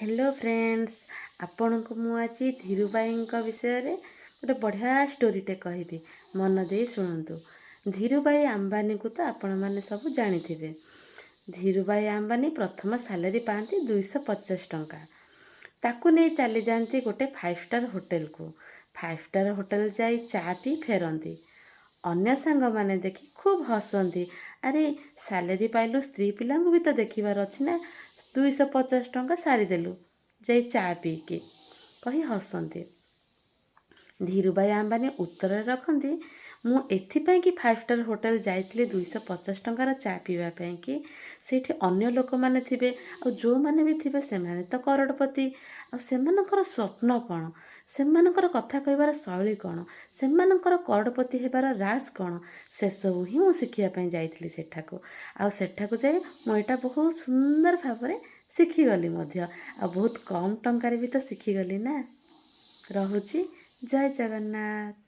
Hello friends, ଆପଣଙ୍କୁ ମୁଁ ଆଜି ଧୀରୁଭାଇଙ୍କ ବିଷୟରେ ଗୋଟେ ବଢ଼ିଆ ଷ୍ଟୋରିଟେ କହିବି। ମନ ଦେଇ ଶୁଣନ୍ତୁ। ଧୀରୁଭାଇ ଆମ୍ବାନୀକୁ ତ ଆପଣମାନେ ସବୁ ଜାଣିଥିବେ। ଧୀରୁଭାଇ ଆମ୍ବାନୀ ପ୍ରଥମ ସାଲେରୀ ପାଆନ୍ତି 250 ଟଙ୍କା। ତାକୁ ନେଇ ଚାଲିଯାଆନ୍ତି ଗୋଟେ ଫାଇଭ୍ ଷ୍ଟାର୍ ହୋଟେଲକୁ। ଫାଇଭ୍ ଷ୍ଟାର୍ ହୋଟେଲ ଯାଇ ଚା ପିଇ ଫେରନ୍ତି। ଅନ୍ୟ ସାଙ୍ଗମାନେ ଦେଖି ଖୁବ୍ ହସନ୍ତି। "ଆରେ, ସାଲେରୀ ପାଇଲୁ, ସ୍ତ୍ରୀ ପିଲାଙ୍କୁ ବି ତ ଦେଖିବାର ଅଛି ନା? 250 ଟଙ୍କା ସାରିଦେଲୁ ଯାଇ ଚା ପିଇକି" କହି ହସନ୍ତି। ଧୀରୁଭାଇ ଆମ୍ବାନୀ ଉତ୍ତରରେ ରଖନ୍ତି, "ମୁଁ ଏଥିପାଇଁ କି ଫାଇଭ୍ ଷ୍ଟାର୍ ହୋଟେଲ ଯାଇଥିଲି 250 ଟଙ୍କାର ଚା ପିଇବା ପାଇଁ କି ସେଇଠି ଅନ୍ୟ ଲୋକମାନେ ଥିବେ, ଆଉ ଯେଉଁମାନେ ବି ଥିବେ ସେମାନେ ତ କରୋଡ଼ପତି। ଆଉ ସେମାନଙ୍କର ସ୍ୱପ୍ନ କ'ଣ, ସେମାନଙ୍କର କଥା କହିବାର ଶୈଳୀ କ'ଣ, ସେମାନଙ୍କର କରୋଡ଼ପତି ହେବାର ରାଜ କ'ଣ, ସେସବୁ ହିଁ ମୁଁ ଶିଖିବା ପାଇଁ ଯାଇଥିଲି ସେଠାକୁ। ଆଉ ସେଠାକୁ ଯାଇ ମୁଁ ଏଇଟା ବହୁତ ସୁନ୍ଦର ଭାବରେ ଶିଖିଗଲି ମଧ୍ୟ, ଆଉ ବହୁତ କମ୍ ଟଙ୍କାରେ ବି ତ ଶିଖିଗଲି ନା। ରହୁଛି, ଜୟ ଜଗନ୍ନାଥ।